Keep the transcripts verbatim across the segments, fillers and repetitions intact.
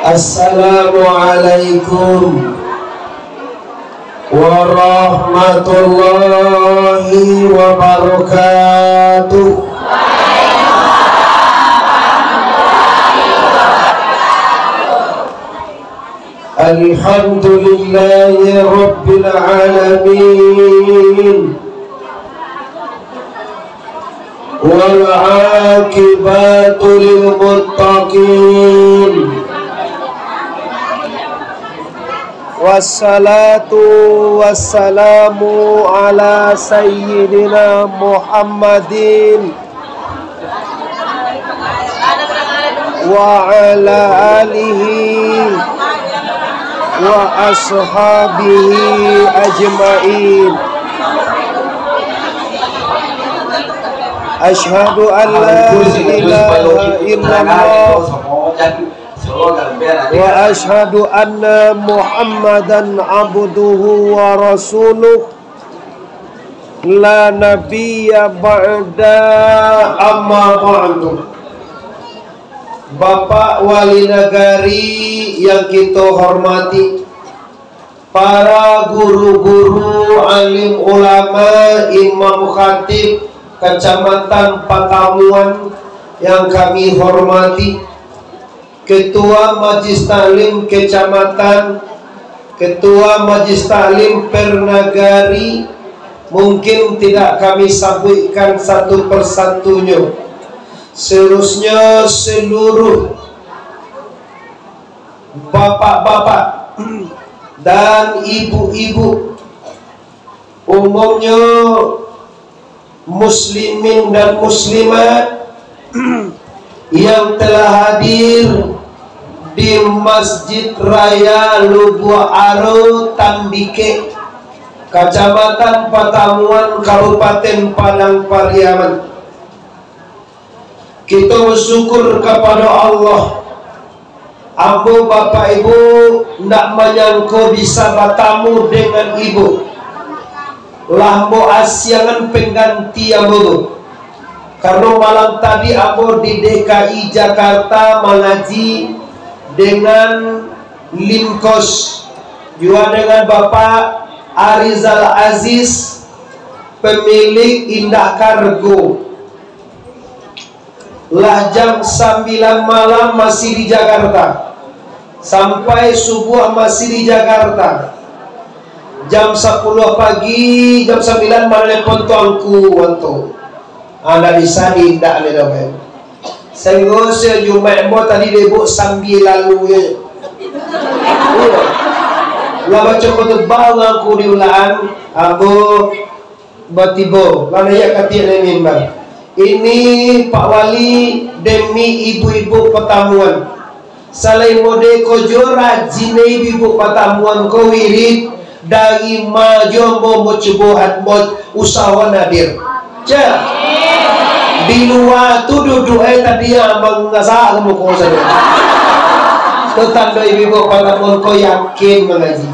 Assalamualaikum warahmatullahi wabarakatuh. Alhamdulillahi rabbil alamin. Wal aqibatu lil muttaqin. Wassalatu wassalamu ala sayyidina Muhammadin wa ala alihi wa ashabihi ajmain. Asyhadu an la ilaha illallah wa asyhadu anna Muhammadan abduhu wa rasuluh. La nabiyya ba'da, amma ba'du. Bapak Wali Nagari yang kito hormati, para guru-guru, alim ulama, imam khatib Kecamatan Patamuan yang kami hormati, Ketua Majlis Taklim Kecamatan, Ketua Majlis Taklim per Nagari, mungkin tidak kami sabuikkan satu persatunyo. Seterusnya, seluruh bapak-bapak dan ibu-ibu, umumnyo muslimin dan muslimat yang telah hadir di Masjid Raya Lubuak Aro Tambikek, Kecamatan Patamuan, Kabupaten Padang Pariaman. Kito basyukur kapado Allah. Ambo, Bapak Ibu, ndak manyangko bisa batamu dengan Ibu. Lah ambo asiangan pengganti ambo tu. Karano malam tadi ambo di D K I Jakarta mangaji dengan Limkos, jua dengan Bapak Arizal Aziz, pemilik Indah Kargo. Lah jam sambilan malam masih di Jakarta. Sampai subuah masih di Jakarta. Jam sapuluah pagi, jam sambilan manelepon tuanku, Anto. Ah, ndak bisa diindak ni dah, kan. Sehinggo se Jumaik ambo tadi dibuk sambilan lalu je. Iyo. Lah baco khutbah urang ku di ulaan, ambo batibo, lah naiak ka ateh mimbar. Ini Pak Wali demi ibu-ibu Patamuan. Salain mode ko jo rajin ibu-ibu Patamuan ko wirid, dari ma jo ambo mo cubo hat-, mo usaho hadir. Cak. Di lua tu duduak ai tadi yang abang ngasak ka muko sajo. Tu tando ibu-ibu Patamuan ko yakin mangaji.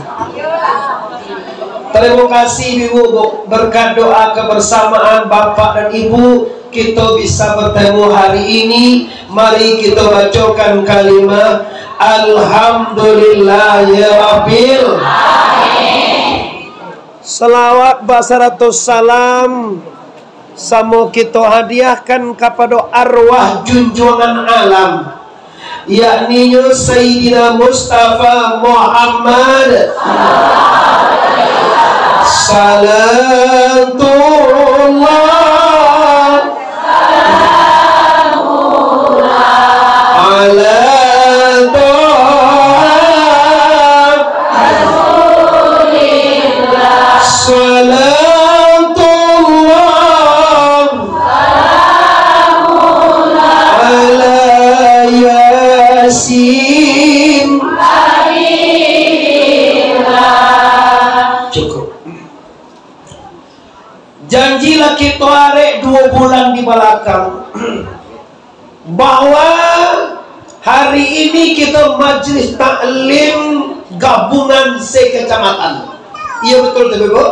Tarimo kasih, Ibu, berkat doa kebersamaan Bapak dan Ibu, kito bisa bertemu hari ini. Mari kito bacokan kalimah Alhamdulillahirabbil. Salawat basarato salam samo kito hadiahkan kapado arwah junjuangan alam, yakninyo Sayyidina Mustafa Muhammad. Salatullah ala Taha Rasulillah. Salatullah ala Yasin. Cukup. Janji lah kito arek duo bulan di balakang, bahwa hari ini kito majlis taklim gabungan sekecamatan. Iyo, betul tu, Ibu?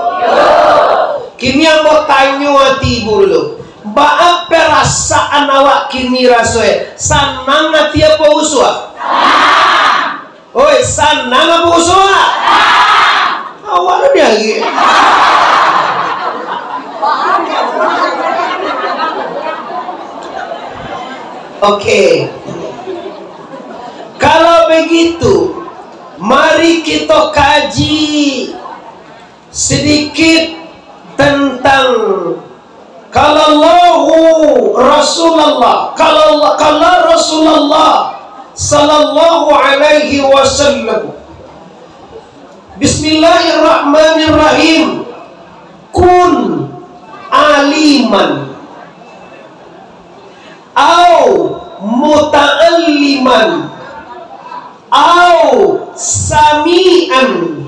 Kini ambo tanyo ati Ibu dulu. Baa perasaan awak kini raso e? Sanang ati apo rusuah? Sanang apo usua? Awak lah diari. Oke. Kalau begitu, mari kita kaji sedikit tentang kalau Allahu Rasulullah, kalau, kalau Rasulullah sallallahu alaihi wasallam. Bismillahirrahmanirrahim. Kun aliman au muta'alliman au sami'an,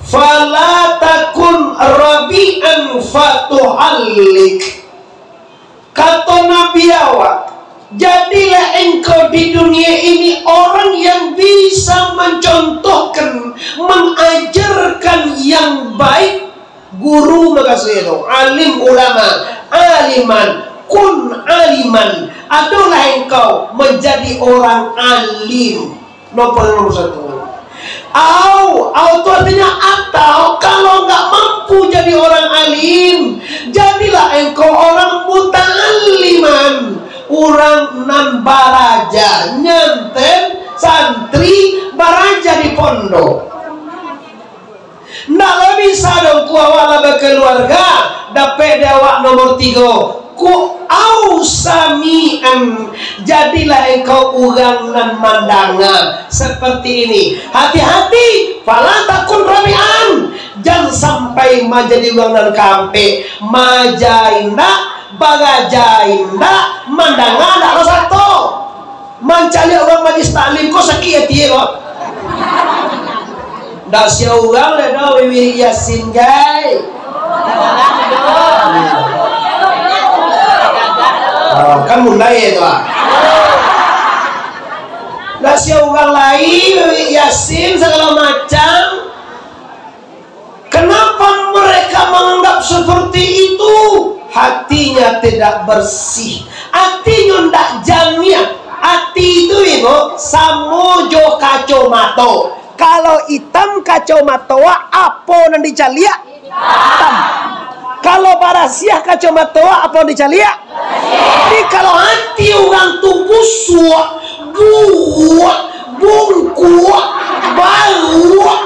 fala takun rabi'an fatuhallik. Kato Nabi awak, jadilah engkau di dunia ini orang yang bisa mencontohkan, mengajarkan yang baik. Guru makasuiknyo tu, alim ulama, aliman, kun aliman, adolah engkau menjadi orang alim. Nomor, nomor satu. Au, au tu artinya atau, kalau nggak mampu jadi orang alim, jadilah engkau orang muta'alliman, urang nan baraja, nyanten, santri, baraja di pondok. Ndak lah bisa doh, ku awak lah bakaluarga, dapek di awak nomor tigo. Ku au sami'an, jadilah engkau urang nan mandanga. Seperti ini. Hati-hati, fala takun rabi'an. Jan sampai manjadi urang nan kaampek. Maaja indak, baraja indak, mandanga ndak lah sato. Mancaliak urang majlis taklim ko sakik ati ko. Ndak sia urang lai doh wiwiri Yasin, gai. Ah, kan mulai tu, ah. Ndak sia urang lai wiwiri Yasin sagalo macam. Kenapa mereka menganggap seperti itu? Hatinya tidak bersih. Atinyo ndak janiah. Ati tu, Ibu, samo jo kacomato. Kalau itam kacomato, apo nan dicaliak? Itam. Kalau barasiah kacomato, apo nan dicaliak? Jadi, kalau ati urang tu busuak, buruak, bungkuak, baruak.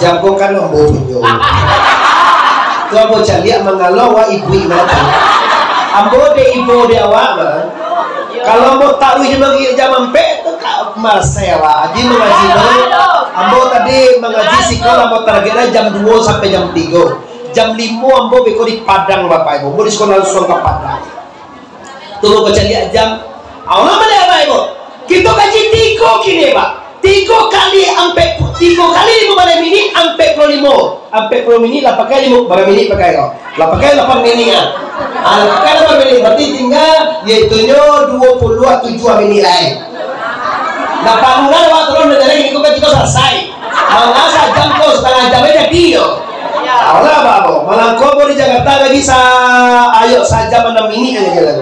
Jagokan ambo punyo. Tu ambo caliak mangalo awak ibu-ibu tu. Ambo dek ibo dek awak mah. Kalau ambo taruih di maghrib jam ampek tu, ka marasai awak. Jadi mangaji tu, ambo tadi mangaji siko lah, ambo target lah jam duo sampai jam tigo. Jam limo ambo beko di Padang, Bapak Ibu. Ambo di siko langsuang ka Padang. Tu ambo caliak jam. Alah baliak, Bapak Ibu. Kito kaji tigo kini, Pak. Tigo kali ampek, tigo kali limo baleh minik, ampek puluah limo. Ampek puluah minik lah pakai limo, bara minik pakai ko? Lah pakai lapan minik ah. Ah, lah pakai lapan minik, berarti tingga, yaitunyo duo puluah tujuah minik lai. Lah, bangunan awak turun dari kini, kok kito salasai. Malah sajam ko, satangah jam aja jadi yo. Alah, Bapak, malah ko di Jakarta lagi sa-, ayo sajam anam minik aja lah.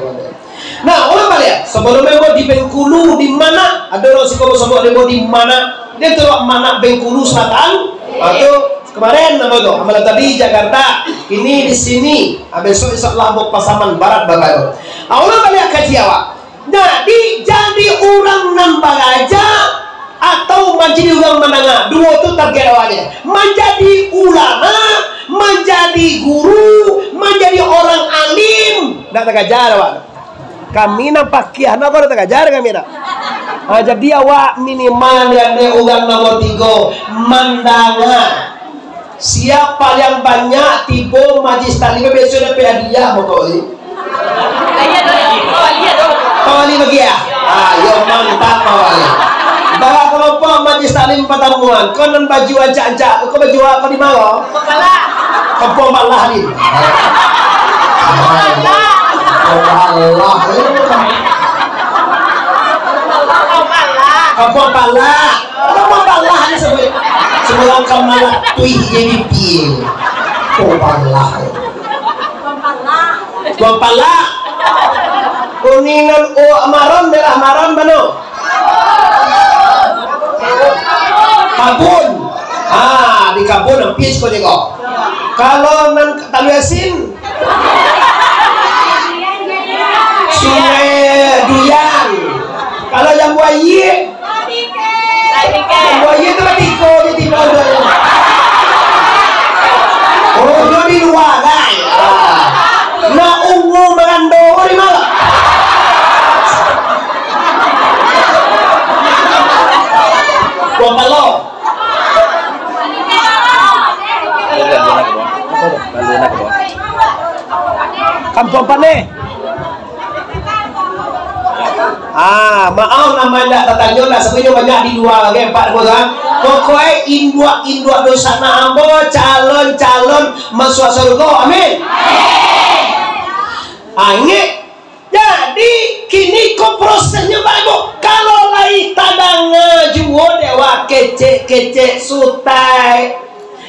Nah, ulang baliak. Sabalum ambo di Bengkulu, di Manak. Ado urang siko basobok ambo di Manak. Dia tu Manak Bengkulu Selatan. Ah, tu kemarin ambo tu, malam tadi Jakarta. Kini di sini. Ah, besok insya Allah ambo Pasaman Barat, Bapak Ibu. Ah, ulang baliak kaji awak. Jadi, jadi urang nan baraja atau manjadi urang mandanga. Duo tu target awaknyo. Manjadi ulama, manjadi guru, manjadi orang alim. Ndak takaja awak. Kami nan pakiah, nak kau dak takaja kami dak? Ha, jadi awak minimal yang dek urang nomor tigo, mandanga. Siapa yang banyak tibo majlis taklim, biaso dapek hadiah pokok ni. Kau bali bagi ya? Ah, yo mantap kau bali. Bara kelompok majlis taklim patamuan, kau nan baju ancak-ancak, kau baju apa di mana? Kepala. Kepala ni. Kepala. Kepala. Kepala. Kepala ni sebut. Sebelah kepala tuih jadi pil. Kepala. Buah palak. Kuningan o maron, merah maron, mano? Kabun. Ah, di kabun ampia siko-siko. Kalau nan Talu Yasin, Sungai Duyan. Kalau Jambu Aia, Jambu Aia tu lah tigo je tibo tu. Oh, nyo di lua, kan? Ah. Nak ungu marando di ma? Buah palok. Kampuang Paneh. Ah, maaf, namo indak tatanyo, ndak sabananyo banyak di lua lagi, empat orang. Pokoknyo induak-induak dunsanak ambo calon-calon masuak sarugo. Amin. Angek. Jadi, kini ko prosesnyo, Bapak Ibu. Kalau lai tadanga juo dek awak kecek-kecek sutai,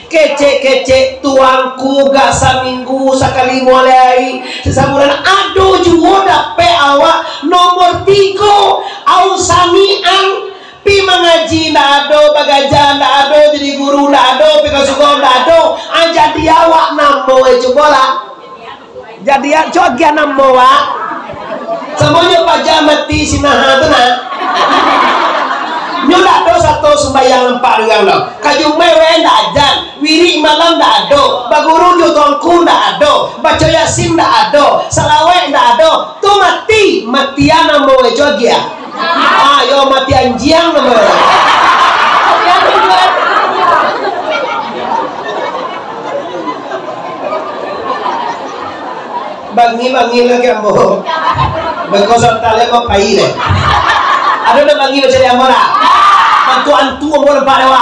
kecek-kecek tuangku, gak saminggu sakali mulai, sasabulan ado juo dapek awak nomor tigo, au samian, pi mangaji ndak ado, bagaja ndak ado, jadi guru ndak ado, pi ka surau ndak ado, ah, jadi awak namo, eh, cubolah. Jadi, ah, co agiah namo, Wak. Samonyo paja mati sinaha tu, nah. Nyo ndak ado sato sumbayang nampak urang tu. Ka jumai weh ndak ajan, wirik malam ndak ado, baguru jo tuangku ndak ado, baco Yasin ndak ado, salawek ndak ado. Tu mati, matian namo, eh, co agiah. Ah, yo mati anjiang namo. Bangi-bangi lagi ambo. Beko santai lagi ambo pai leh. Ado nan bangi mancari ambo lah. Antu-antu ambo nampak dewa.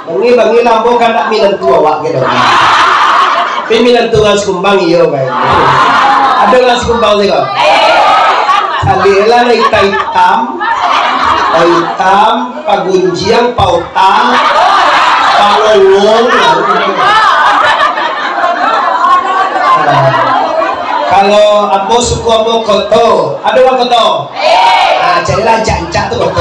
Bangi-bangi lah ambo kan nak minantu awak gitu. Tapi minantu urang Sikumbang iyo bae. Ado urang Sikumbang siko. Saliak lah itam-itam. Itam. Pagunjiang, pauta, palolong. Kalau ambo suku ambo koto, ado urang koto? Ah, carilah ancak-ancak tu koto.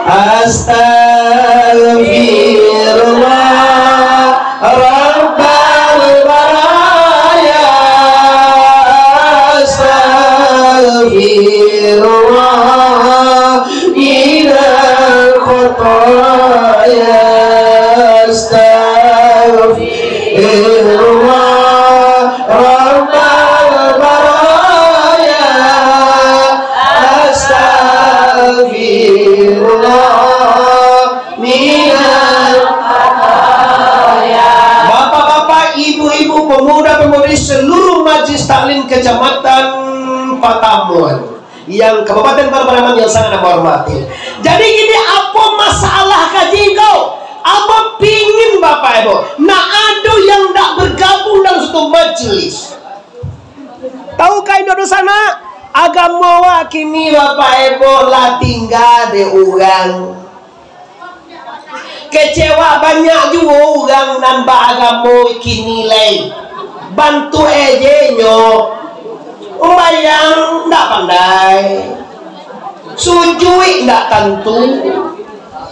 Astagfirullah. Rabbal baraya, astaghfirullah, minal khataya, astaghfirullah, Rabbal baraya, astaghfirullah, minal khataya. Bapak-bapak, ibu-ibu, pemuda-pemudi seluruh Majelis Taklim Kecamatan Patamuan yang Kabupaten Pariaman yang sangat ambo hormati. Jadi gini, apo masalah kaji ko? Ambo pingin Bapak Ibu, nak ado yang ndak bergabung dalam satu majelis. Tahu ka indak dunsanak? Agamo awak kini, Bapak Ibu, lah tingga dek urang. Kecewa banyak juo urang nan baagamo kini lai. Bantuak ejenyo, sumbayang ndak pandai, sujuik ndak tantu,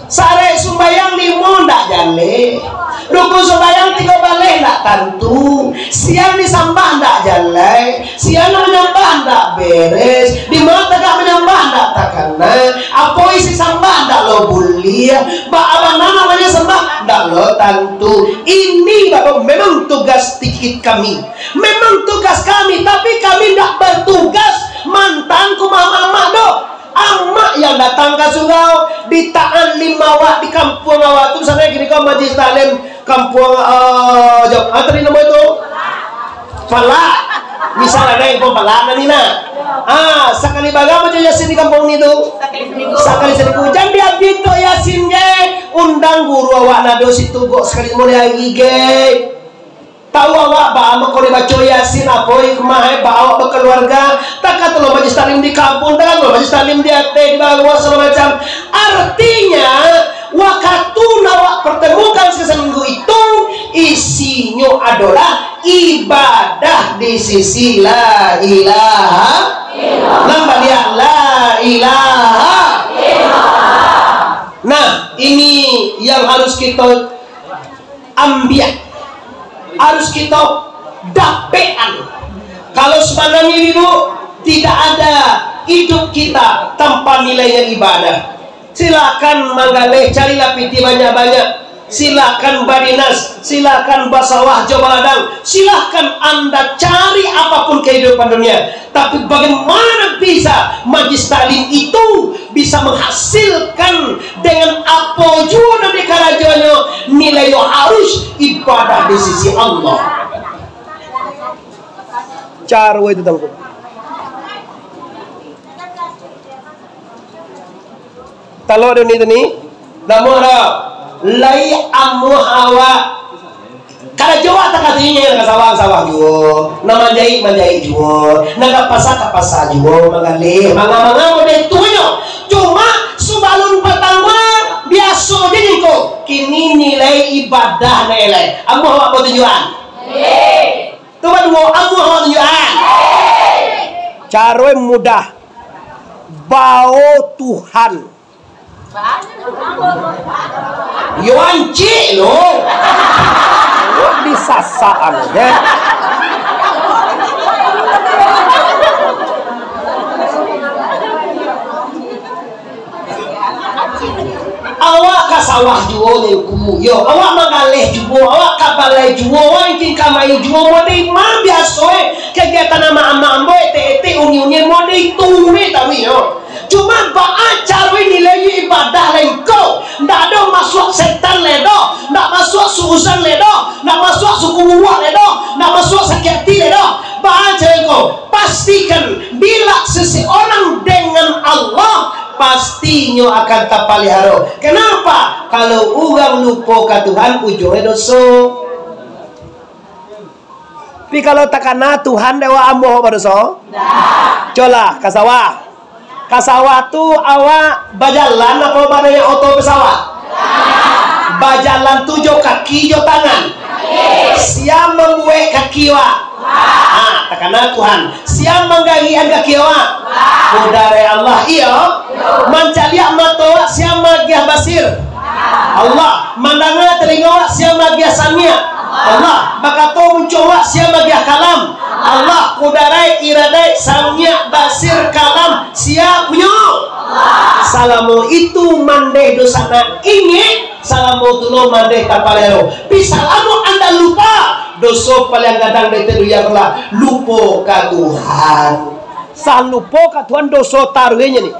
sarek sumbayang limo ndak jaleh, rukun sumbayang tigo baleh ndak tantu, sia disambah ndak jaleh, sia manyambah ndak beres, di ma tagak manyambah ndak takana, apo isi sambah ndak lo buliah, baa bana namonyo sambah ndak lo tantu. Ini bapak memang tugas tikit kami, memang tugas kami, tapi kami ndak bertugas mantan ka amak-amak doh. Amak yang datang ka surau, di Ta'lim awak, di kampuang awak tu, misalnyo gini ko, Majelis Taklim kampuang, eh, jo, ah, tadi namo itu? Palak. Misal ado yang pambalak nan ni nah. Ah, sakali bara baco Yasin di kampuang ni tu? Sakali saribu. Jan diambiak tu Yasin je. Undang guru awak nan ado situ gok sakali mulai ari ge. Tahu awak baa mako dibaco Yasin, apo hikmah, eh, baa awak bakaluarga. Takah tu lo Majelis Taklim di kabun, takah tu lo Majelis Taklim di ateh, di bawah, sagalo macam. Artinya, wakatu nan awak pertemukan saminggu itu, is adalah ibadah di sisi la ilaha illallah. Nambah dia, la ilaha illallah. Nah, ini yang harus kita ambiak, harus kita dapekan. Kalau sebenarnya, Ibu, tidak ada hidup kita tanpa nilainya ibadah. Silakan manggaleh, carilah pitih banyak-banyak. Silakan badinas, silakan basawah jo baladang, silakan anda cari apapun kehidupan dunia. Tapi bagaimana bisa majlis taklim itu bisa menghasilkan dengan apo juo nan dikarajonyo, nilai yo harus ibadah di sisi Allah. Caro itu, Tuangku. Talok dek ni tu ni. Namuah dah. Lai amuah awak. Karajo awak takah tu inyo, nan ka sawah, ka sawah juo, nan manjaik, manjaik juo, nan ka pasa, ka pasa juo, manggaleh, manga-manga model tu nyo. Cuma, sabalun partamo, biaso je nyo ko. Kini nilai ibadah nilai. Amuah awak batunjuakan. Tu baduo, amuah awak tunjuakan. Caro mudah. Bao Tuhan. Yo ancik lo. Disasaan, ya. Awak ka sawah juo, Tuangku. Yo, awak manggaleh juo, awak ka balai juo, awak angkin kamari juo, model ma biaso, eh. Kagiatan amak-amak ambo, etek-etek, uni-uni, model tu, eh, tapi yo. Cuma baa caro nilai ibadah lai ko? Ndak ado masuak setan lai doh, ndak masuak suuzan lai doh, ndak masuak suku buruak lai doh, ndak masuak sakik ati lai doh. Baa caro ko? Pastikan, bila seseorang dengan Allah, pasti nyo akan tapaliharo. Kenapa? Kalau urang lupo ka Tuhan, ujungnyo doso. Tapi kalau takana Tuhan dek awak, amuah awak badoso? Ndak. Colah, ka sawah. Ka sawah tu awak bajalan apo banaiak oto pesawat? Bajalan tu jo kaki, jo tangan? Sia mambuek kaki awak? Ha, takana Tuhan. Sia manggarikan kaki awak? Kudarai Allah, iyo. Mancaliak mato awak, sia magiah basir? Allah. Mandanga talingo awak, sia magiah samiak? Allah. Bakato muncuang awak, sia magiah kalam? Allah. Kudarai, iradaik, samiak, basir, kalam, sia punyo? Allah. Salamo itu mandeh dosa nak ingek, salamo tu lo mandeh tapaliharo. Pi salamo anda lupa, doso paliang gadang dari tu yang lah lupo ka Tuhan. Sah lupo ka Tuhan, doso taruihnyo ni.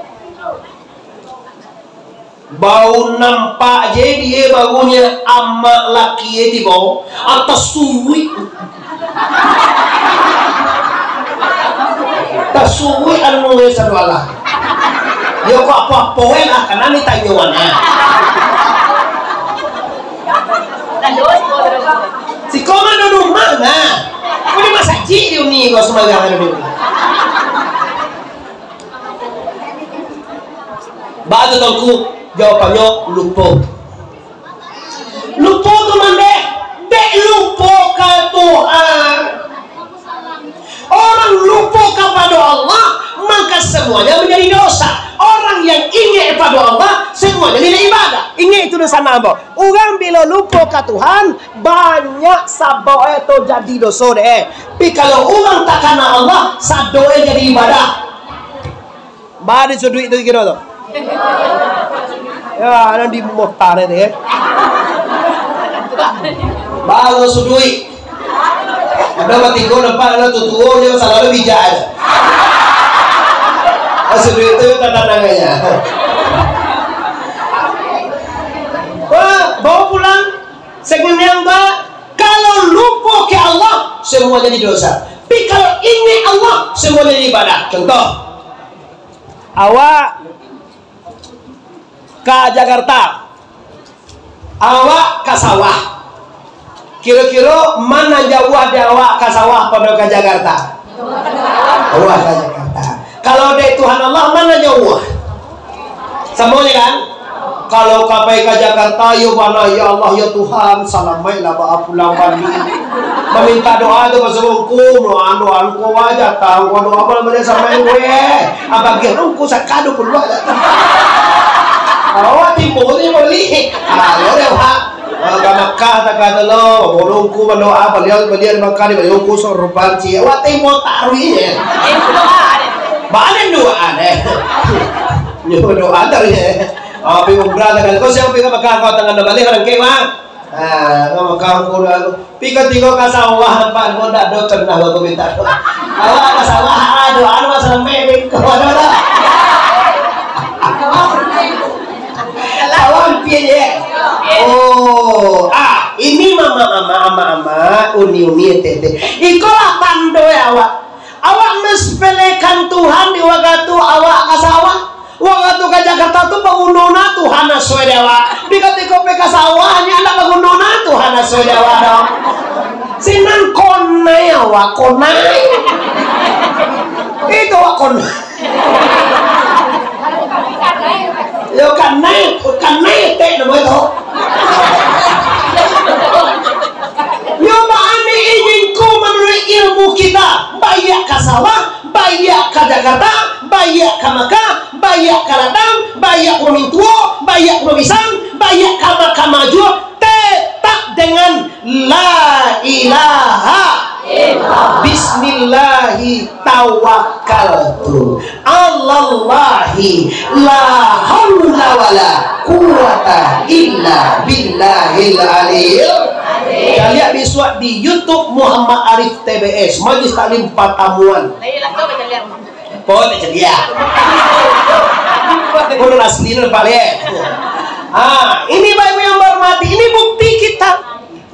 Baru nampak je dia, barunyo amak laki e tibo, atas suik. Tasuik anu e sadoalah. Yo kok apo-apo e lah, kana ni tanyo wana. Siko mah duduk mah nah. Kau di masajik di uni kau sembahyang anu ni. Baa tu Tuangku? Jawabannyo, lupo. Lupo tu mandeh, dek lupo ka Tuhan. Orang lupo kapado Allah, maka semuanya menjadi dosa. Orang yang ingek pado Allah, semuanya nilai ibadah. Ingek itu dosa nak ambo. Urang bilo lupo ka Tuhan, banyak sabab e tu jadi doso dek e. Tapi kalau urang takana Allah, sado e jadi ibadah. Baa disuduik tu kiro tu? Ya, nan di mota ni, eh. Baa suduik. Ado batigo nampak ado tutuo je, salalu bijak aja. Ah, suduik tu tanang-tanang aja. Wah, bawa pulang. Sanginiang ba, kalau lupo ka Allah, semua jadi dosa. Tapi kalau ingat Allah, semua jadi ibadah. Contoh, awak ka Jakarta, awak ka sawah. Kiro-kiro ma nan jauah di awak ka sawah pado ka Jakarta? Awak ka Jakarta. Kalau dek Tuhan Allah, ma nan jauah? Samo je kan? Kalau ka pai ka Jakarta, yo bana, ya Allah, ya Tuhan, salamaiklah baa pulang baliak. Maminta doa tu ka Ungku, doa, doa Ungku aja, tang, doa malam-malam sama gue. Abang kira Ungku sakado puluah dah. Awak tipu ni boleh. Halo deh, Pak. Ah, ka Makkah tak kata lo, bolong ku berdoa, baliau, baliau di Makkah, di baliau ku sorban, cik. Awak tipu taruh ini. Balik doa deh. Nyo doa taruh ya. Ah, pi umrah tak kata. Kau siapa pi ka Makkah, kau tangan dah balik, orang kek, Bang? Ah, ka Makkah, kau dah. Pi ka tigo ka sawah, nampak kau dak ada pernah kau minta doa. Awak ka sawah, ah, doa lu asal main, kau ada lah. Kawan piye, ye? Oh, ah, ini mama-mama, ama-ama, uni-uni, ente-ente. Ikolah tando ya, awak. Awak mensepelekan Tuhan di wakatu awak ka sawah. Wakatu ka Jakarta tu, paguno na Tuhan asuai di awak. Di katiko pai ka sawah, nyo ndak paguno na Tuhan asuai di awak, dong. Sinan konai awak, konai. Itu awak konai. Yo, kanai, kanai tek namo itu. Yo, baa ni ingin ko manuruik ilmu kita, baiak ka sawah, baiak ka Jakarta, baiak ka Makkah, baiak ka ladang, baiak ka mintuo, baiak ka pisang, baiak ka mahkamah juo, tetap dengan La ilaha illallah. Bismillahi tawakkaltu. Alallahi la haula wala quwwata illa billahil aliyil. Caliak bisuak di YouTube Muhammad Arif T B S, Majlis Taklim Patamuan. Lah, iyalah, tu baca liang. Pun caliak. Pun asli nampak lihat. Ah, ini Bapak Ibu yang berhormati, ini bukti kita.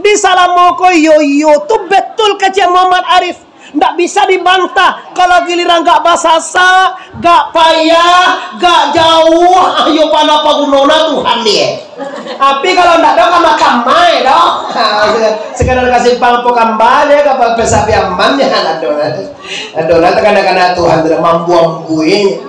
Di salamo ko iyo-iyo tu betul kecek Muhammad Arif. Ndak bisa dibantah. Kalau giliran gak basasak, gak payah, gak jauah, ayo pala pagunona Tuhan dia. Tapi kalau ndak ada, kamai-kamai doh. Sekadar kasih pang po kambai dia, kapal pesapi aman ya, ndak ada. Adolah, takana-kana Tuhan tu lah mambuang bui.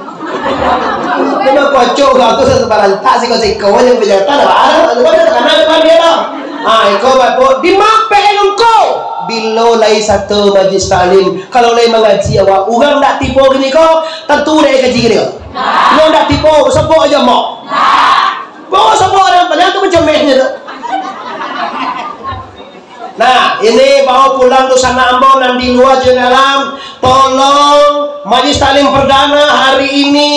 Dia mah kocok urang tu satu barantak siko-siko, yang penyata dah barang, lalu ada takana depan dia dah. Ha, iko bapak, di mapeh engko. Bilo lai sato majlis taklim, kalau lai mangaji awak, urang ndak tibo gini ko, tantu dek kaji gini ko. Urang ndak tibo, sabok aja mok. Bawa sabok urang, padahal tu macam meh je tu. Nah, ini bawa pulang tu sanak ambo nan di lua jo dalam. Tolong, majlis taklim perdana hari ini,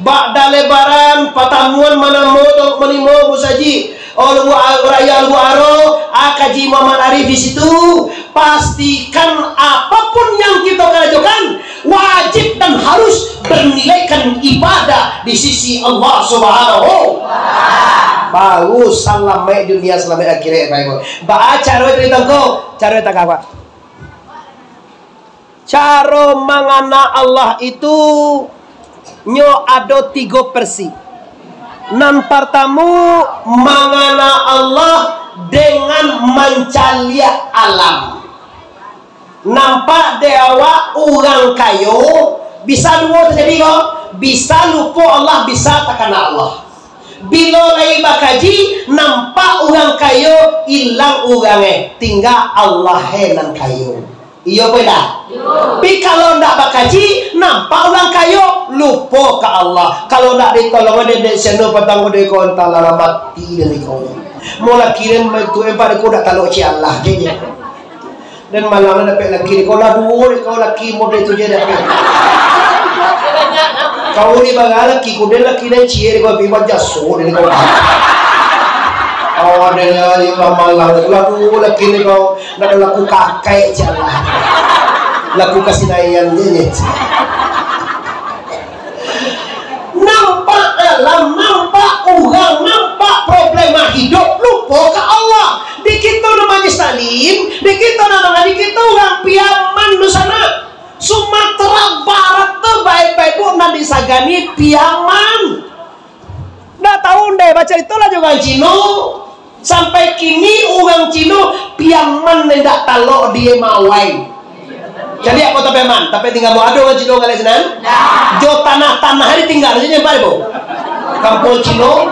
ba'da lebaran, patamuan manamo tu manimo Busaji. Oh, Lubuak Raya, Lubuak Aro, ah, Kaji Muhammad Arif di situ. Pastikan apapun yang kita kerjakan, wajib dan harus bernilaikan ibadah di sisi Allah Subhanahu. Baru salamaik dunia, salamaik akhirat, Bapak Ibu. Baa caro cerita ko? Caro tagak, Pak. Caro mangana Allah itu nyo ado tigo versi. Nan partamo, mangana Allah dengan mancaliak alam. Nampak dek awak urang kayo, bisa duo tajadi ko, bisa lupo Allah, bisa takana Allah. Bilo lai bakaji, nampak urang kayo, ilang urang e, tingga Allah e nan kayo. Iyo ko indak? Iyo. Tapi kalau ndak bakaji, nampak urang kayo, lupo ka Allah. Kalau ndak ditolong dek, dek seno patang ko dek ko, antahlah lah mati dek ko. Mau laki den tu, empat ko dak talok ciek Allah je. Dan malam dapek laki ko, lah duo dek ko laki model tu je dapek. Kau ni bangga laki ko, den laki den ciek dek ko, tapi bajaso dek ko. Awak den lah malam, lah duo laki ni kau. Ndak ado laku kakaik, jan lah. Laku kasinaian je, je. Nampak alam, nampak urang, nampak problema hidup, lupo ka Allah. Di kito nan majlis taklim, di kito nan mangaji, kito urang Piaman tu sanak. Sumatera Barat tu baik-baik pun nan disagani Piaman. Ndak tahu ndeh, bacaritolah jo urang Cino. Sampai kini urang Cino Piaman indak talok di Mawai. Jadi apo tapi aman? Tapi tingga mau ado urang Cino ngalek sinan? Jo tanah-tanah ditingga di sini, Pak, Ibu. Kampung Cino.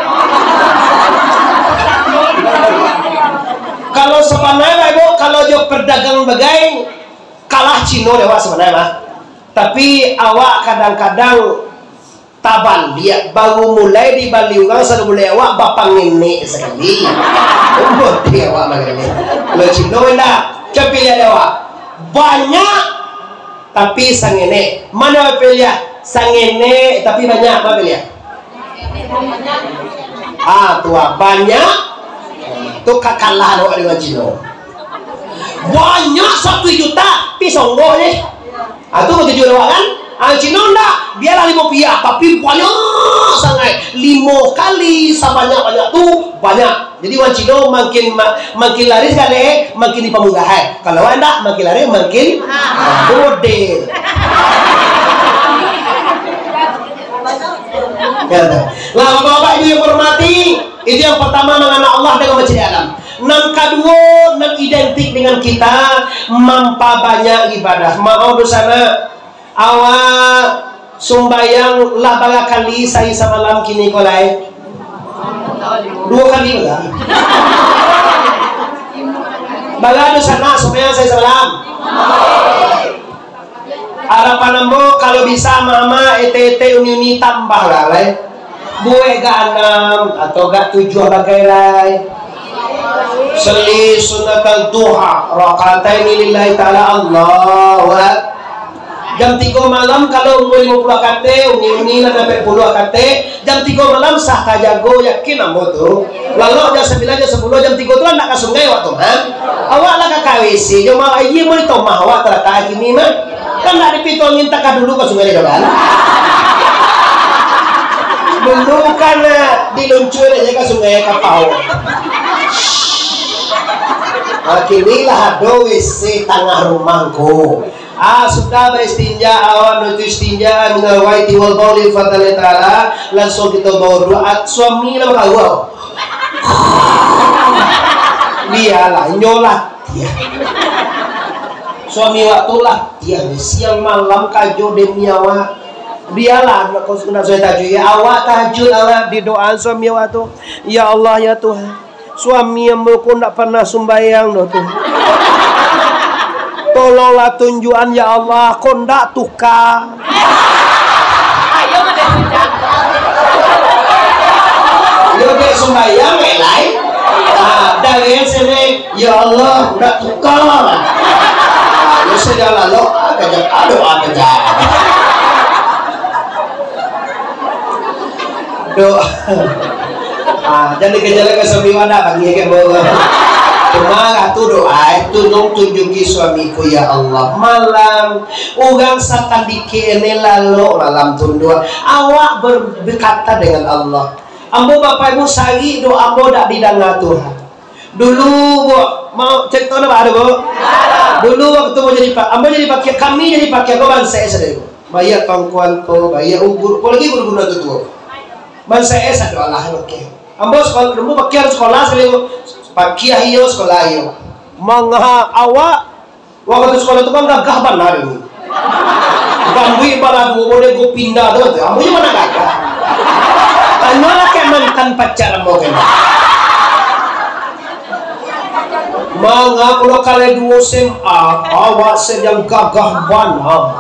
Pernah, Bapak Ibu, kalau jo pedagang bagai, kalah Cino dek awak sabananyo mah. Tapi awak kadang-kadang tabaliak, baru mulai dibali urang, sado mulai awak bapangenek sakali. Umbo ti awak mangenek. Kalau Cino indak, coba liek dek awak. Banyak tapi sangenek. Mano piliah? Sangenek tapi banyak, ma piliah? Ah, tu ah, banyak. Tu ka-, kalah awak dengan Cino. Banyak satu juta, tapi songgoh je. Ah, tu batujuan awak kan? Ah, Cino ndak, bialah limo piah, tapi banyak sangaik. Limo kali sabanyak-banyak tu, banyak. Jadi, urang Cino makin ma-, makin laris galeh, makin dipamugahan. Kalau awak ndak, makin laris, makin model. Ya, tu. Lah, Bapak-bapak, Ibu yang hormati, itu yang pertama, mangana Allah dengan mencari alam. Nan kaduo, nan identik dengan kita, mampabanyak ibadah. Maoh, dunsanak. Awak sumbayang lah bara kali sahari samalam kini ko lai? Duo kali bara. Bara dunsanak sumbayang sahari samalam? Arapan ambo, kalau bisa, amak-amak, etek-etek, uni-uni, tambahlah lai. Buek gak anam atau gak tujuah bagai lai. Sali sunnatal duha, rakataini lillahi ta'ala, Allahu Akbar. Jam tigo malam, kalau umua limo puluah katek, uni-uni lah dapek puluah katek, jam tigo malam sah tajago, yakin ambo tu. Lalok jam sambilan, jam sapuluah, jam tigo tu lah nak ka sungai awak tu, ha? Awak lah ka, ka W C, jo ma-, aia mah di tomah awak talatak kini mah. Kan nak di pintu angin takah dulu ka sungai tu kan? Dulu kan, eh, diluncur aja ka sungai kapau. Ha, kini lah ado W C tangah rumah ko. Ah, sudah baistinja, awak nuju istinja, minal ghaiti wal bauli, fadhali ta'ala, langsung kito bauduk, ah, suami lah bakaua. Bialah, inyo lah, tiah. Suami awak tu lah, tiah, siang malam kajo demi awak. Bialah, nak kau nak sudah tahajud, ya, awak tahajud, awak didoaan suami awak tu. Ya Allah, ya Tuhan. Suami ambo ko ndak pernah sumbayang doh tu. Tolonglah tunjuakan ya Allah, ko ndak tuka. Yo dek sumbayang, eh, lai. Ah, dari sini, ya Allah, ndak tuka. Ah, yo sudah lalu, ah, kejap, aduh, ah, kejap. Doh. Ah, jan dikejar ka suami awak, bagi ka bawah. Cuma lah tu doa, eh, tolong tunjuki suamiku, ya Allah. Malam, urang satandikek ni lalok malam tu doh. Awak ber-, berkata dengan Allah, "Ambo, Bapak Ibu, sahari doa ambo dak didanga Tuhan." Dulu, Bu, mau cerita nak ada, Bu? Dulu waktu mau jadi pa-, ambo jadi pakia, kami jadi pakia, ambo bansaik sajo, Bu. Baiak tongkuan tu, baiak guru, apolai guru-guru nan tuo-tuo. Bansaik sajo lah, oke. Ambo sekolah, ambo pakia sekolah sajo, Bu. Pakia iyo, sekolah iyo. Manga awak Wakatu sakolah tu kan gagah bana dulu. Bambuik bala duo, model Gopinda tu kan, ambo nyo mana gagah. Tanyolah ka mantan pacar ambo kan. Manga pulo kalai duo S M A, awak sadang gagah bana.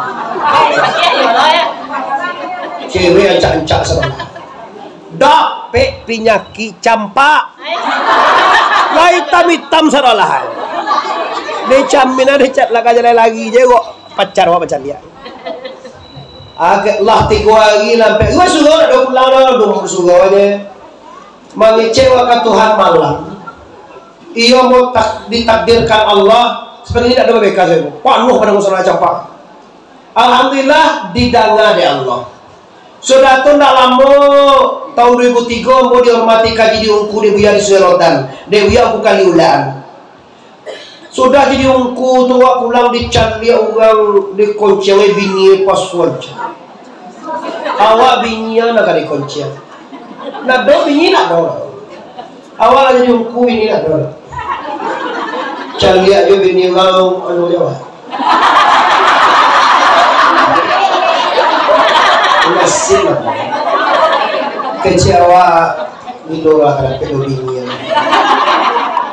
Cewek ancak-ancak sabalah. Dapek pinyakik campak. Lah itam-itam sadolah. Di camin ado cat lah ka jalai lari je kok. Pacar awak macam dia. Agak lah tigo hari lah, ampek. Wah, suruh nak pulang dah, dong suruh aja. Mangecek wak ka Tuhan malam. Iyo mau tak, ditakdirkan Allah, sebenarnya tidak ada babeka saya. Panuh pada masalah campak. Alhamdulillah, didanga dek Allah. Sudah tu ndak lamo, tahun dua ribu tigo, ambo dihormati ka jadi ungku dek Buya di Sungai Rotan, dek Buya Ungku Kaliulaan. Sudah jadi ungku tu, awak pulang dicaliak urang, dikonciang bini pasuan. Awak bini nan ka dikonciang. Ndak ado bini, ndak ado. Awak lah jadi ungku ini lah, bro. Caliak jo bini urang, anu jo. Nasib lah. Kecek awak, bilo lah ka dapek bini.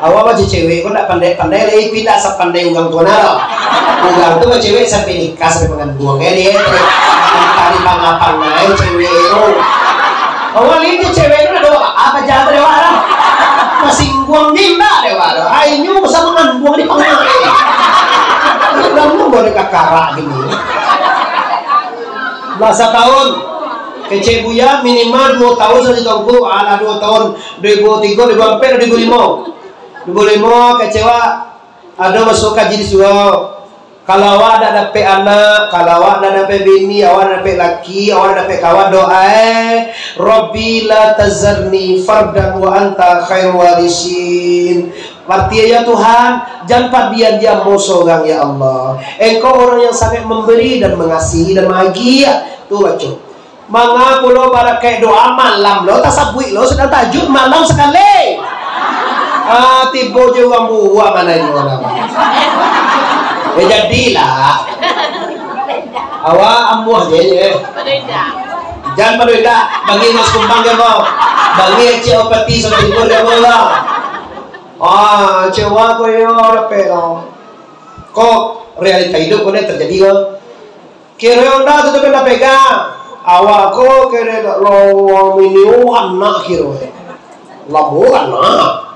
Awak mah cewek ko ndak pandai-pandai lai, tapi ndak sapandai urang tu nah lo. Urang tu mah cewek sampai nikah, sampai manganduang, eh, dia tu. Tadi pangah-pangah, eh, cewek tu. Awak ni tu cewek tu ndak ado apa-apa, jalan dari awak lah. Masingguang ni ndak dek awak tu. Ai nyo sama manganduang di pangah. Urang tu boleh kakarak gini. Lah satahun. Kecek Buya minimal duo tahun sajo tongku. Alah, duo tahun. Dua ribu tigo, dua ribu ampek, dua ribu limo. Dua ribu limo kecek awak ado masuak kaji di surau. Kalau awak ndak dapek anak, kalau awak ndak dapek bini, awak ndak dapek laki, awak ndak dapek kawan, doa, eh, "Rabbi la tazarni fardan wa anta khairul warisin." Arti, "Ya Tuhan, jan padian di ambo sorang, ya Allah. Engkau orang yang sangat memberi dan mengasihi dan maagiah." Tu baco. Manga pulo barakaik doa malam lo, tasabuik lo, sadang tahajud malam sakali. Ah, tibo jo urang buruak mano inyo lah. Eh, jadilah. Awak amuah je, eh. Jan pado indak, bagi Mas Kumbang je, Bang. Bagi Cik Opeti, Sobat Timur je, Bang. Ah, cewa ko yo, dapek lo. Kok realita hidup ko ni terjadi ko? Kiro onda tu tapi ndak pegang. Awak ko kiro nak lawa mini anak kiro. Lamo anak.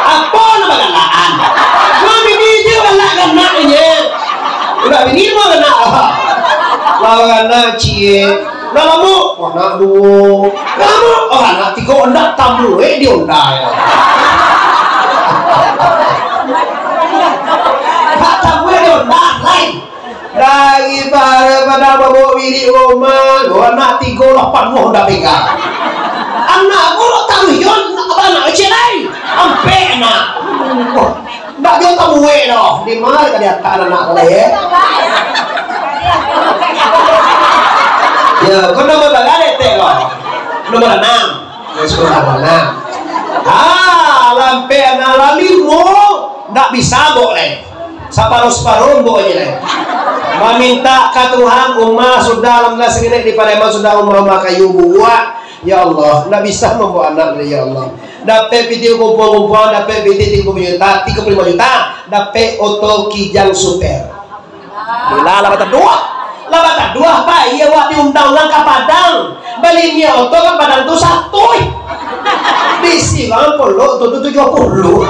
Apo nak bagalaan? Mami ni je galak anak inyo. Udah bini mah anak. Lawan anak ciek. Lah lamo, anak duo. Lamo, oh, anak tigo, ndak tamu, eh, di onda, ya. Ndak tamu, eh, di onda, lain. Daripada, pada babawa bilik rumah, lo anak tigo, lapan buah onda pegang. Anak ko lo taruih, yo, anak kecil lain. Ampek anak. Wah. Ndak ado tabuek doh. Di ma ka diatak anak ko lai, eh? Yo, ko nomor bara detek ko? Nomor anam. Yo, sudah nomor anam. Ah, lampek anak lah limo. Ndak bisa bok lai. Saparo-saparo bok aja lai. Maminta ka Tuhan, umah sudah, alhamdulillah, saketek di Pariaman sudah, umah-umah kayu bubuak. Ya Allah, ndak bisa mambawa anak lai, ya Allah. Dapek pitih kumpuang-kumpuang, dapek pitih tigo puluah juta, tigo puluah limo juta, dapek oto Kijang Super. Lah, lah bataduah. Lah bataduah, pai awak diundang urang ka Padang. Bali minyak oto ka Padang tu satu. Bisi bang, polok tu, tu tujuah puluh.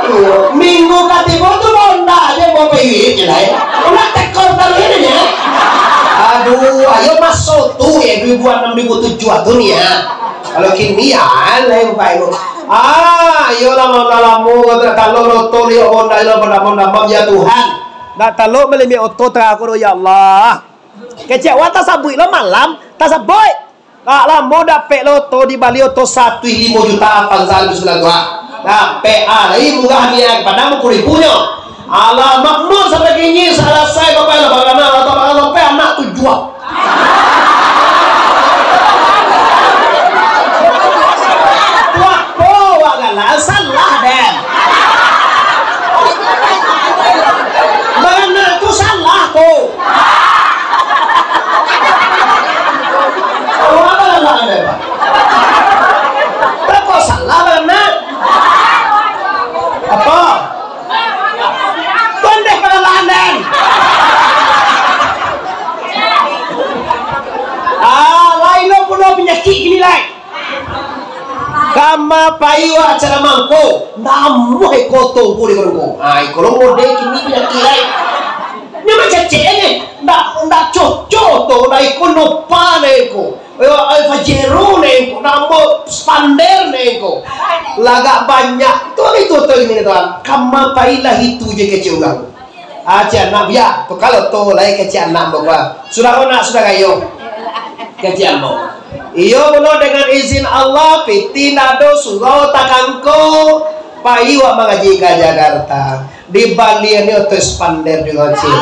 Iyo, minggu katigo tu Honda aja bawa paiwik je lah, eh. Honda tekor taruih ini, ya. Aduh, ayo maso tu, ya, dua ribu anam, dua ribu tujuh tu ni, ya. Kalau kini, ya, lain baik tu. Ah, iyolah, lamo-lamo, kalau tak talok oto, lihat Honda, iyolah, Honda, Honda, Honda, ya Tuhan. Nak talok bali minyak oto, terakhir, ya Allah. Kecek awak tasabuik lo malam, tasabuik. Kak lamo dapek lo oto, dibali oto satu limo juta, Avanza dua ribu sembilan tu, ah. Dapek, ah, lai murah nian, padahal limo puluah ribu nyo. Alah, makmur sampai kini, salasai bapak lah, baganak, lah, tak baganak, sampai anak tujuah. Tu apo, wak galak, salah, den. Baganak tu salah tu. Awak baganak, den. Tako salah baganak. Apo? Tondeh pangalahan, den. Ah, lain lo pulo panyakik kini, lai. Kama pai wak acara mangko, namuah iko tongko di barungko. Ah, iko lo mode kini panyakik, lai. Nyo macacek ni, ndak, ndak cocok tu, ndak iko nopa, ndak iko. Ayo, Pajero nengko, namo Spander nengko. Lagak banyak. Tu, itu, tu, ini, tuan. Kama pai lah itu je kecek urang. Ah, kecek anak, biak. Tu, kalau tu, lai kecek anak, bapak. Sudah ko nak, sudah kayo. Kecek ambo. Iyo, pulo dengan izin Allah, pitih nado, surau takangko. Pai wak mangaji ka Jakarta. Dibali ni oto Spander juo, Cik.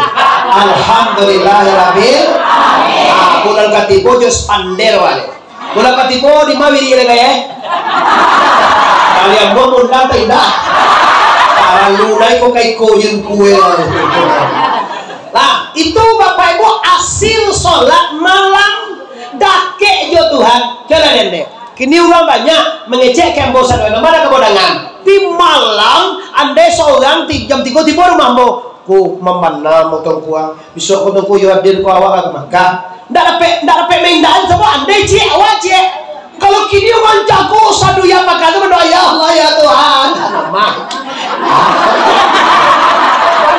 Alhamdulillahirabbil. Ah, bulan katibo jo Spander baliak. Bulan katibo di ma wirik lai, eh? Kalian mau undang tak indak? Paralu naik kok kaiko je kue. Nah, itu Bapak Ibu hasil sholat malam Dakek jo Tuhan, jalan ende. Kini urang banyak mangecek ka ambo sadonyo, mano ka ambo dangan. Di malam, ande sorang ti-, jam tigo tibo rumah ambo. Ko mambana mo Tuangku ah. Bisuak ko Tuangku yo hadir ko awak ka Makkah. Ndak dapek, ndak dapek maindaan, sabab ande ciek, awak ciek. Kalau kini urang jago sadunia pakai tu badoa, "Ya Allah, ya Tuhan." Lamah.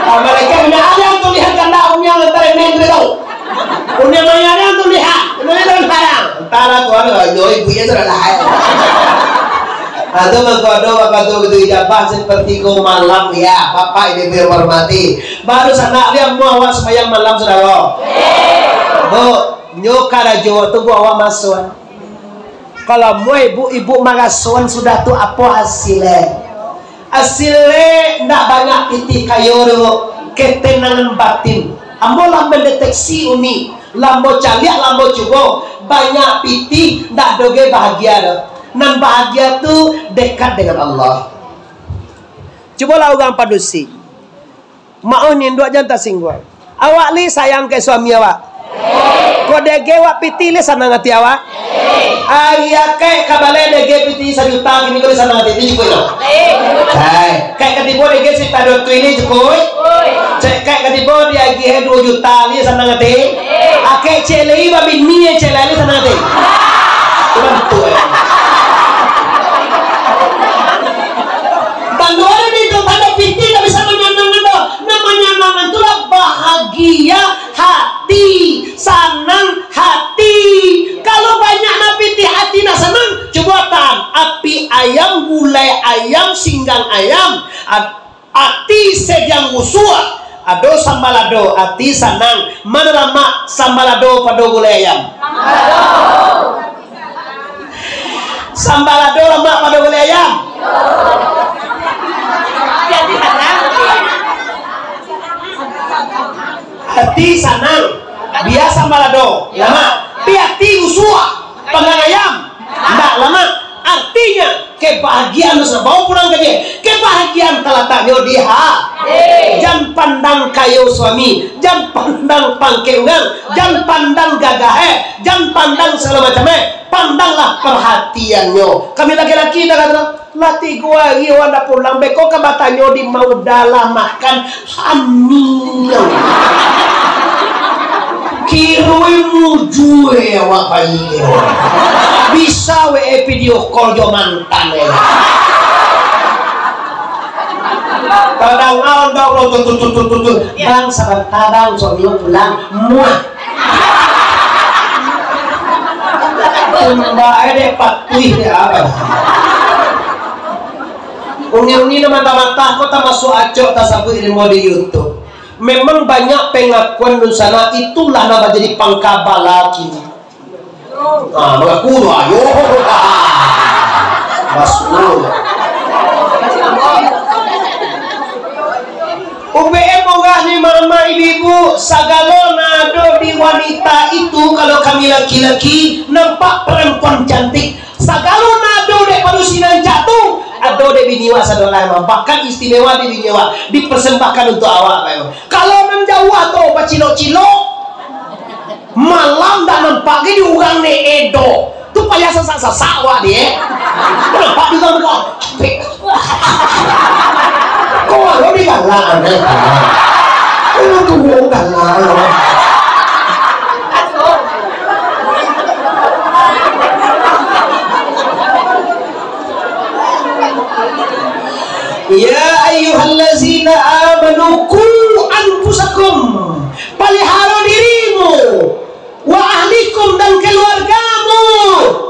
Malaikat, "Mana ada yang tulihan kandak punya lantaran ini tu?" Punya maya tu lihat, ini tu sekarang. Entahlah Tuhan, kalau jauh ibu ya sudah lah. Atau mangko ado wakatu itu ijabah sepertigo malam ya, Bapak Ibu yang hormati. Baru sanak lihat mu awak sembahyang malam sudah lo. Bu, nyo karajo tu bu awak masuk. Kalau mu ibu-ibu marasoan sudah tu apo hasilnyo? Asilnyo ndak banyak pitih kayo doh, ketenangan batin. Ambo lah mandeteksi uni, lah ambo caliak, lah ambo cubo, banyak pitih ndak doh ge bahagia doh. Nan bahagia tu dekat dengan Allah. Cubolah urang padusi. Maoh ni induak jan tasingguang. Awak li sayang ka suami awak? Ko dege wak pitih li sanang ati awak? Ari akek ka baleh dege pitih sajuta kini ko li sanang ati, itu cukuik lo? Hai, kek katibo dege sajuta duo ratuih li cukuik? Cek kek katibo diagiah duo juta li sanang ati? Akek cek lai babini cek lai li sanang ati? Bantu eh. Tando ado di itu, tando pitih tak bisa manyanangkan doh. Nan manyanangkan tu lah bahagia hati, sanang hati. Kalau banyak nan pitih hati nak sanang, cubo tahan. Api ayam, gulai ayam, singgang ayam, at-, ati sediang usuak, ado sambalado, ati sanang. Mano lamak sambalado pado gulai ayam? Sambalado lamak pado gulai ayam? Ati sanang, bia sambalado lamak, tapi ati usuak, panggang ayam, ndak lamak. Artinyo, kebahagiaan tu bawa pulang ka dia. Kebahagiaan talataknyo di ha-, jan pandang kayo suami, jan pandang pangkek urang, jan pandang gagah eh, jan pandang sagalo macam eh. Pandanglah perhatiannyo. Kami laki-laki dah kata, lah tigo hari awak ndak pulang, beko ka batanyo di ma udah lah makan, hamil. Kiroi mujue awak bayi. Bisa we video call jo mantan eh. Kadang-kadang, "Bang, sabanta, Bang, suami pulang." Muah. Tumba eh, dek patuih dek apo? Uni-uni nan mantah-mantah ko tamasuak acok tasabuik ilmu di YouTube. Memang banyak pengakuan dunsanak, itulah nan manjadi pangka bala kini. Ah, mangaku tu, ayo. Ah, masuk. U P M ogah ni mama ibu-ibu, sagalo nan ado di wanita itu, kalau kami laki-laki, nampak perempuan cantik, sagalo nan ado dek padusi nan cak tu, ado dek bini awak sadolah mah, bahkan istimewa dek bini awak, dipersembahkan untuk awak, Pak Ibu. Kalau nan jauah tu bacilok-cilok, malam dak nampak ge di urang ne edo. Tu payah sasak-sasak awak di, eh. Nampak di urang ko. Ko lo di galak, eh. Ko lo tuo galak. Ya ayyuhallazina amanu qu anfusakum, paliharo dirimu, wa ahlikum, dan kaluargamu,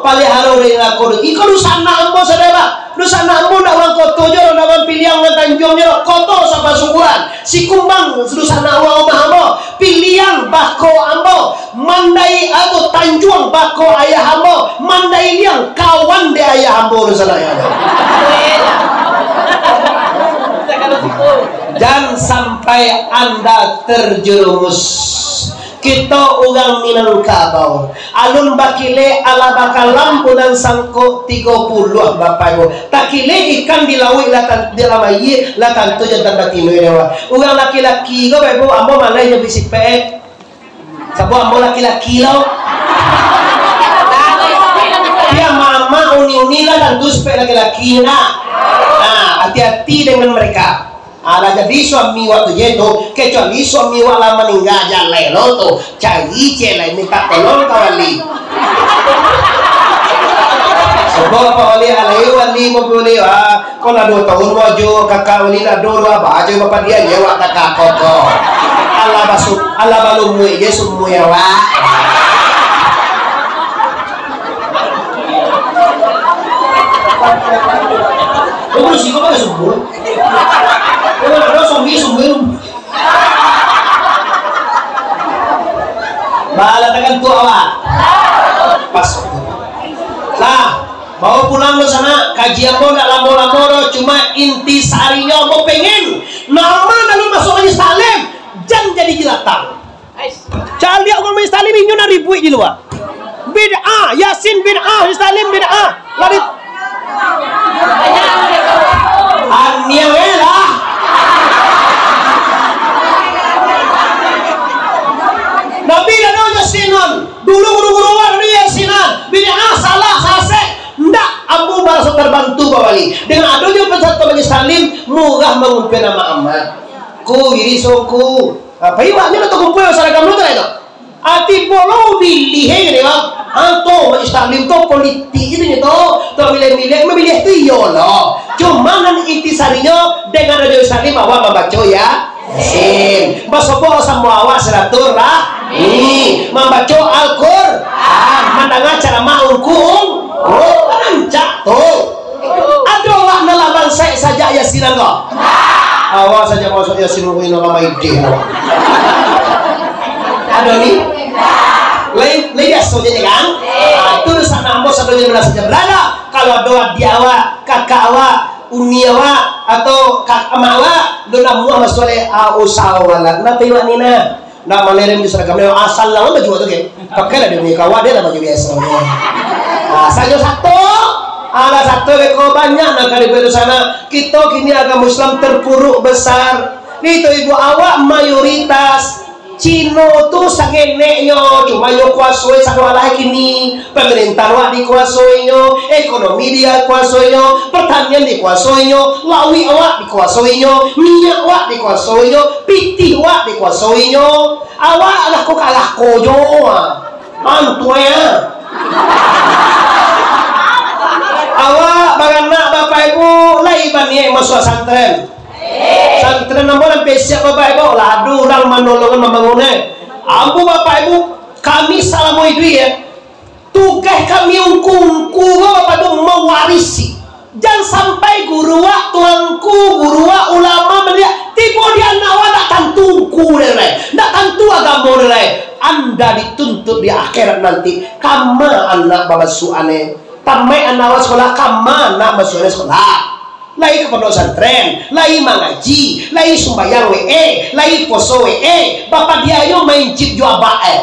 paliharo dari narako. Iko dunsanak ambo, saudara. Dunsanak ambo ndak urang koto jo, ndak urang Piliang, urang Tanjuang jo, koto Sabah Subuhan. Sikumbang dunsanak urang rumah ambo, Piliang bako ambo, Mandai atau Tanjuang bako ayah ambo, Mandai Liang kawan dek ayah ambo dunsanak. Jan sampai anda terjerumus. Kito urang Minangkabau, alun bakilek alah bakalam bulan sangko tigo puluah, Bapak Ibu. Takilek ikan di lauik lah tan-, di dalam aia lah tantu jantan batino nyo. Urang laki-laki ko, Bapak Ibu, ambo maleh nyo bisi pek. Sabab ambo laki-laki lo. tantu spek laki-laki nak. Nah, hati-hati dengan mereka. Alah, jadi suami wak tu je tu, kecuali suami wak lah maningga, jaleh lo tu, cari ciek lain, minta tolong ka wali. Sebab Pak Wali, alai wali, Pak Wali, ah, kau lah dua tahun wak jo kakak wali, lah dua, dua abah jo bapak dia, je wak kakak koko. Alah basu-, alah balumuik je sumuik awak. Kau bersih, kau pakai sumur. Kau nak ada zombie, sumur. Balatakan tu awak. Pas. Lah, bawa pulang tu sana. Kaji ambo ndak lamo-lamo doh, cuma inti sarinyo ambo pengen nama lalu masuk majlis taklim, jan jadi jelatang. Caliak urang majlis taklim, inyo nan ribuik di lua. Bid'ah, Yasin bid'ah, Yasin taklim bid'ah. Lari. Aniang eh lah. Nabi dah Yasinan. Dulu guru-guru wak dah Yasinan. Bid'ah, salah, salah sek. Ndak, ambo maraso tarbantu, Pak Wali. Dengan adonyo peserta majlis taklim, murah mangumpul amak-amak. Ku, iri soku. Apa iwaknyo lah takumpul saragam lo tu lah itu. Ati polo bilih eh, kini bang. Ha, tu, majlis taklim tu politik itu nyo tu. Tu milih-milih, memilih tu iyo lo. Cuma nan inti sarinyo dengan rajo taklim awak mambaco ya. Yasin. Basobok samo awak silaturahmi. Mambaco Al-Quran. Mandanga caramah ungku-ungku. Oh, rancak tu. Ado awak nan lah bansaik sajak Yasinan ko? Awak sajak masuk Yasin, mungkin urang lama idih awak. Ado ni? Lai, lai biaso je ni kan? Ah, tu dosa nak ambo satu je belas saja. Berada, kalau ado adik awak, kakak awak, uni awak, atau kak, amak awak, ado namuah masuk oleh, ah, usaha awak lah. Ndak iwak ni nah. Ndak malerem di seragam, asal lah baju tu, kan? Pakailah dia punya kawan, dia lah baju biasa. Nah, sajo satu. Alah, satu beko banyak nak kali beru sana. Kito kini agama Islam terpuruk besar. Ni tu ibu awak mayoritas Cino tu sangeneknyo, cuma nyo kuasoi sadoalahe kini. Pamarintahan wak dikuasoinyo, ekonomi dikuasoinyo, pertanian dikuasoinyo, lawik awak dikuasoinyo, minyak wak dikuasoinyo, pitih wak dikuasoinyo. Awak lah ko kalah ko jo. Mantuai ah. Awak baranak bapak ibu lai baniaik masuak santren. Santren ambo lah pesiak bapak ibu, lah ado urang manolongan mambangun eh. Ambo bapak ibu, kami salamo iduik ya. Tugas kami ungku-ungku ko, Bapak, tu mawarisi. Jan sampai guru wak, tuanku, guru wak, ulama maliek, tibo di anak wak, ndak tantu ungku dek lai, ndak tantu agamo dek lai. Anda dituntut di akhirat nanti, kama anak babasuakan e. Tamaik anak wak sekolah, kama anak basuakan e sekolah. Lai ka pondok pesantren, lai mangaji, lai sumbayang we e, lai poso we e, bapadiahnyo main chip jo abak e.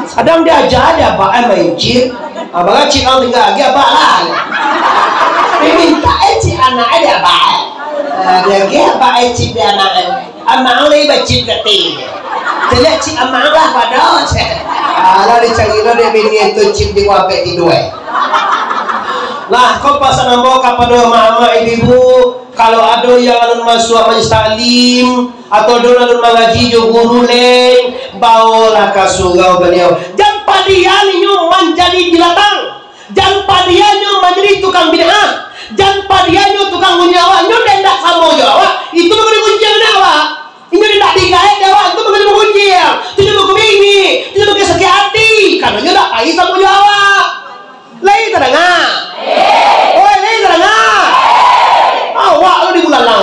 Sadang diaja dek abak e main chip. Ah, bangacik ang tingga lagi abak lah. Dimintak e chip anak e dek abak e. Ah, diagiah abak e chip dek anak e. Amak ang lai bachip kati. Caliak chip amak ang lah pado. Alah, dicari lo dek bini tu chip di kuapek tidua e. Lah, ko pasan ambo kapado amak-amak, ibu-ibu, kalau ado yang alun masuak majlis taklim, atau ado alun mangaji jo guru lai, baolah ka surau baliau. Jan padiah inyo manjadi bilatang, jan padiah inyo manjadi tukang bid'ah, jan padiah inyo tukang gunjiang awak, inyo dek indak samo jo awak, itu mangko digunjiang dek awak. Inyo dek indak digaek dek awak, itu mangko digunjiang. Itu inyo mangko bingik, itu inyo mangko sakik ati, karano inyo indak pai samo jo awak. Lai tadanga? Oi, lai tadanga? Awak lo di bulalang.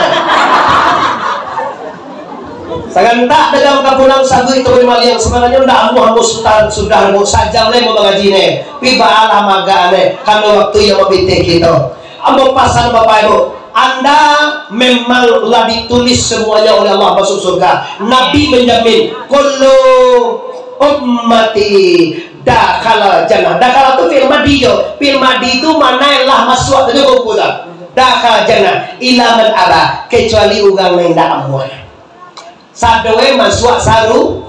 Sagantak dagang ka pulang saguik tu maliang, sabananyo ndak amuah ambo sudah, sudah ambo sajam lai mangaji ne. Pi baalah maga ne, karano waktu yang mabitih kito. Ambo pasan Bapak Ibu, anda memang lah ditulis semuanya oleh Allah masuk surga. Nabi menjamin, "Kullu ummati dakhalal jannah." Dakhala tu fi'il madi jo. Fi'il madi tu maknai lah masuak tu jo buku tu. Dakhalal jannah illa man aba, kecuali urang nan indak amuah. Sadoe masuak saru,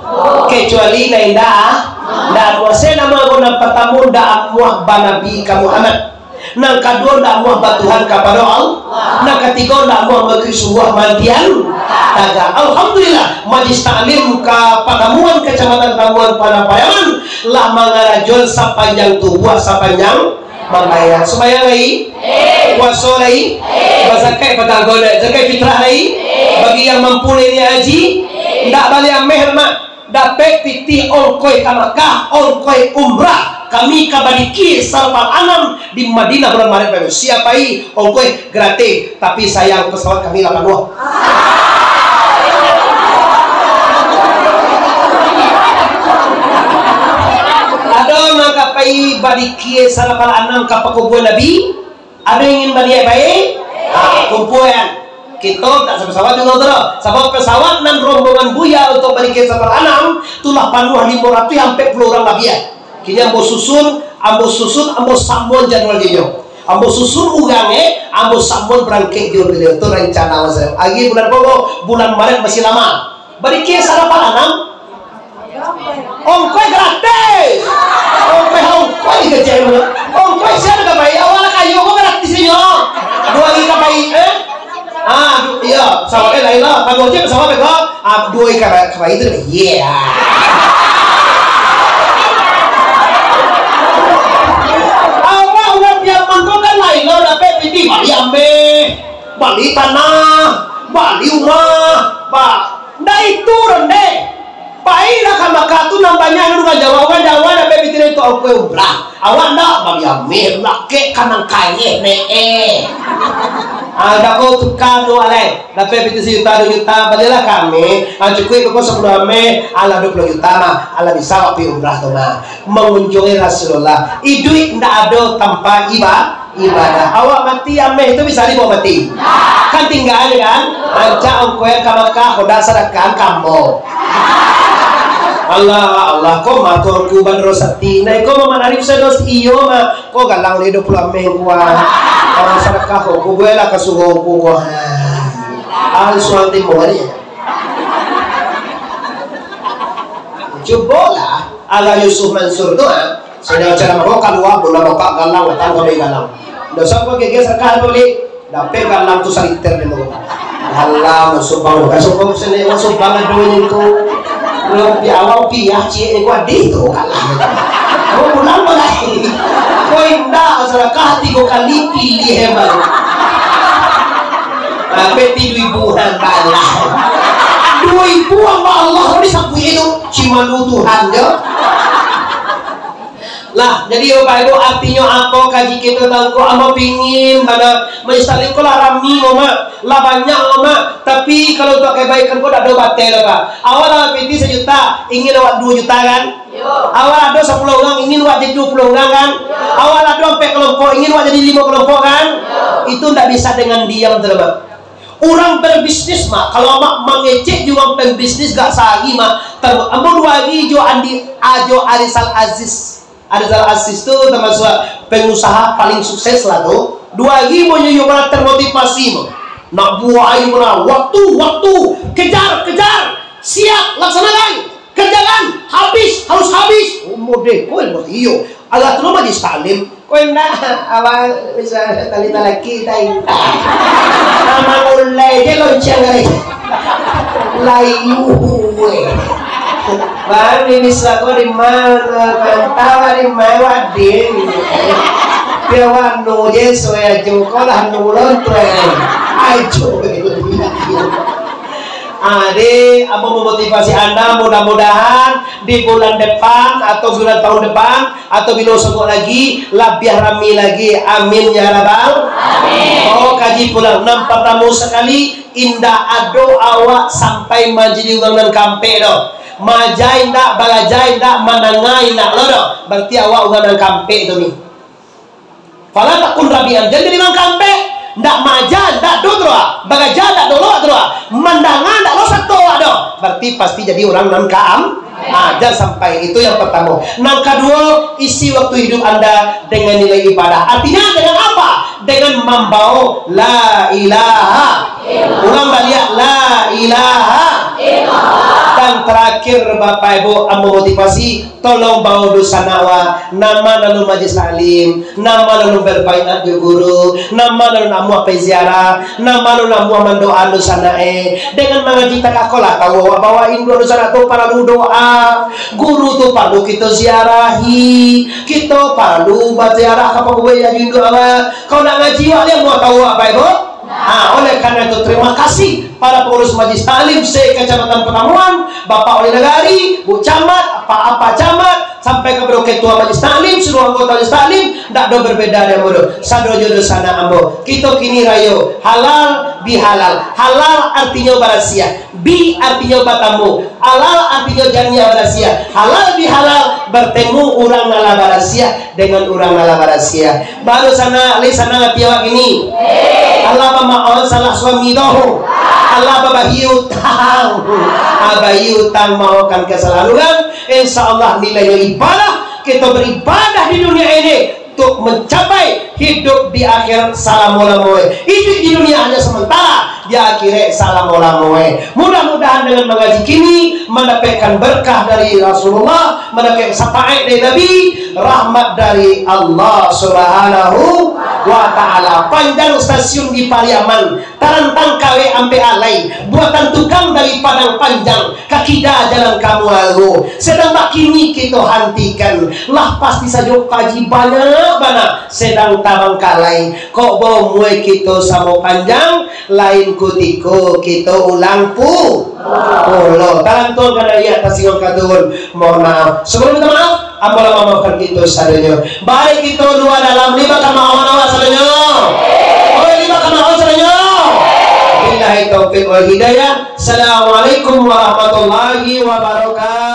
kecuali nan indak, indak amuah. Sia namo nan partamo indak amuah banabi ka Muhammad? Nan kaduo, ndak amuah batuhan kapado Allah. Nan katigo, ndak amuah mangikuik sumbuah mantian tagak. Alhamdulillah, Majlis Taklim ka Patamuan Kacamatan Patamuan Padang Pariaman lah mangarajoan sapanjang tubuah, sapanjang mambayar. Sumbayang lai? Puaso lai? Bazakat patang gonek? Zakat fitrah lai? Bagi yang mampu lai naiak haji? Ndak bali ameh, mak. Dapek pitih ongkoih ka Makkah, ongkoih umrah. Kami ka badikia sarapan anam di Madinah bulan Maret, Bapak Ibu. Siap pai, ongkoih gratis, tapi sayang, pesawat kami lah panuah. Ado nan ka pai badikia sarapan anam ka pakuburan Nabi? Ado ingin baniaik baik? Ha, kumpuan. Kito tak sapasawat juo tu doh. Sabab pesawat nan rombongan Buya untuak balikin sarapan anam, tu lah panuah limo ratuih ampek puluah urang labiah. Kini ambo susun, ambo susun, ambo samuan jadwal dinyo. Ambo susun urang, eh, ambo samuan barangkek jo baliau. Tu rancana masa. Ari bulan apo? Bulan Maret masih lama. Balikin sarapan anam. Ongkoih gratis. Ongkoih, ongkoih kecek tu. Ongkoih sia nan ka pai? Awak lah kayo ko gratis inyo. Duo ari ka pai, eh? Ah, du-, iyo, sawat, eh, lain lah. Kago je pesawat ko. Ah, duo ari ka pai, ka pai tu. Iya. Awak urang Piaman ko kan lain lah, dapek pitih bali ameh, bali tanah, bali umah, ba-, ndak itu doh, ndeh. Pailah ka Makkah tu nan banyak nan urang Jawa, urang Jawa dapek pitih dari tu ongkoih umrah. Awak ndak, bali ameh, lakek kanang kaeh, ne, eh. Ah, dah kau tukar tu, alai. Dapek pitih sajuta, duo juta, balilah ka ameh. Ah, cukuik pokok sapuluah ameh, alah duo puluah juta mah. Alah bisa awak pai umrah tu mah. Mangunjungi Rasulullah. Iduik ndak ado tanpa iba-, ibadah. Awak mati, ameh tu bisa dibawa mati? Kan tingga je kan? Rancak ongkoian ka Makkah, ko ndak sadakah ka ambo. Allah, Allah, ko matur ku bandaro sati. Nah, iko Muhammad Arif Sados, iyo mah. Ko galang lai duo puluah ameh ko, ah. Ah, sadakah ko, ko bueklah ka surau ko, ko. Ah, suang timbo ni. Cubolah, ala Yusuf Mansur tu, ah. Sadang ceramah ko kalua, bulan bapak galang, datang ka galang. Ndak usah ko gege sadakah tu, Lik. Dapek galang tu saliter di muko. Alah, masumbang, masumbang sini, masumbang ado ni tu. Di awal piah ciek ni, ku adih tu kalah. Kau pulang balai. Kau indak sadakah tigo kali pilih hebat. Dapek ti duo ribu han balah. Duo ribu hamba Allah ni sabuik tu. Cuma lu Tuhan je. Lah, jadi Bapak Ibu, artinyo apo kaji kito tahu ko? Ambo pingin bana, Majlis Taklim ko lah rami, Mak, lah banyak, Mak. Tapi, kalau untuak kebaikan ko, dak ado bateh doh, Pak. Awak lah pitih sajuta, ingin awak duo juta, kan? Yo. Awak ado sapuluah urang, ingin awak jadi duo puluah urang, kan? Yo. Awak ado ampek kelompok, ingin awak jadi limo kelompok, kan? Yo. Itu ndak bisa dengan diam tu, Mak. Urang berbisnis, Mak, kalau Mak mangecek jo urang pembisnis gak sahari, Mak, ter-, ambo duo hari jo Andi, a-, jo Arisal Aziz. Arisal Aziz tu tamasuak pengusaha paling sukses lah tu. Duo hari mo nyo iyo bana termotivasi mo. Nak buek ayo bana, waktu, waktu, kejar, kejar, siap, laksanakan, kerjakan, habis, harus habis. Oh, model ko, iyo. Alah tu lo Majlis Taklim. Ko indak, abang bisa tali talaki, tai. Nama mulai je lonceng kali. Layu, weh. Bang, ini suatu di mana? Kau tahu di mana, Wadin? Dia wanu je, soya joko lah nulon tu, eh. Ajo. Ah, di, ambo memotivasi anda, mudah-mudahan di bulan depan atau bulan tahun depan atau bilo sogok lagi, labiah rami lagi. Amin, ya Rabbal. Amin. Oh, kaji pulang. Nan partamo sakali, indak ado awak sampai manjadi urang nan kampek doh. Maaja indak, baraja indak, mandanga indak lo doh. Berarti awak urang nan kampek tu ni. Fala takun rabian, jan jadi urang kampek, ndak maaja, ndak do tu doh, baraja ndak do lo tu doh, mandanga ndak lo sato awak doh, berarti pasti jadi urang nan kaam. Ah, jan sampai, itu yang pertamo. Nan kaduo, isi waktu hidup anda dengan nilai ibadah. Artinya dengan apa? Dengan mambawa la ilaha. Ulang baliak, la ilaha. Dan terakhir, Bapak Ibu, ambo motivasi, tolong bao dunsanak wa, nan ma nan alun majlis taklim, nan ma nan alun berbaiat jo guru, nan ma nan alun namuah pai ziarah, nan ma nan alun namuah mandoa dunsanak e. Dengan mangaji takah ko lah tau awak bahwa induak dunsanak tu paralu doa. Guru tu paralu kito ziarahi. Kito paralu baziarah ka pakubua induak awak. Kalau nak ngaji awak, lai amuah tau awak, Bapak Ibu? Ha, oleh karena itu, terima kasih pada pengurus Majlis Taklim se-Kecamatan Patamuan, Bapak Wali Nagari, Bu Camat, Pak Apak Camat, sampai kepada Ketua Majlis Taklim, seluruh anggota Majlis Taklim, ndak do berbeda dek ambo do. Sadonyo dunsanak ambo. Kito kini rayo, halal bihalal. Halal artinyo barasiah. Bi artinyo batamu. Halal artinyo janiah barasiah. Halal bihalal, bertemu urang nan lah barasiah dengan urang nan lah barasiah. Baru sana, lai sanang ati awak kini. Alah bamaoh salah suami doh. Alah babahi utang. Abahi utang maohkan kesalahan urang. Insya Allah nilainyo ibadah. Kito beribadah di dunia ini untuk mencapai hidup di akhirat salamo-lamoe. Hidup di dunia hanya sementara, di akhirat salamo-lamoe. Mudah-mudahan dengan mangaji kini, mandapekkan berkah dari Rasulullah, mandapekkan syafaat dari Nabi, rahmat dari Allah Subhanahu wa Ta'ala. Panjang stasiun di Pariaman, tarantang kawek ampek alai, buatan tukang dari Padang Panjang, ka kida jalan ka Muaro. Sedang bakini kito hantikan, lah pasti sajo kaji banyak bana, sedang tabangkalai. Kok baumua kito samo panjang, lain kutiko kito ulang pu-, pulo. Talantuang ka naiak, tasingok ka turun. Mohon maaf. Sebelum minta maaf, ambo lah mamaafkan kito sadonyo. Baik kito lua dalam, lai baka maoh awak sadonyo. Oi, lai baka maoh sadonyo. Billahi taufik wal hidayah. Assalamualaikum warahmatullahi wabarakatuh.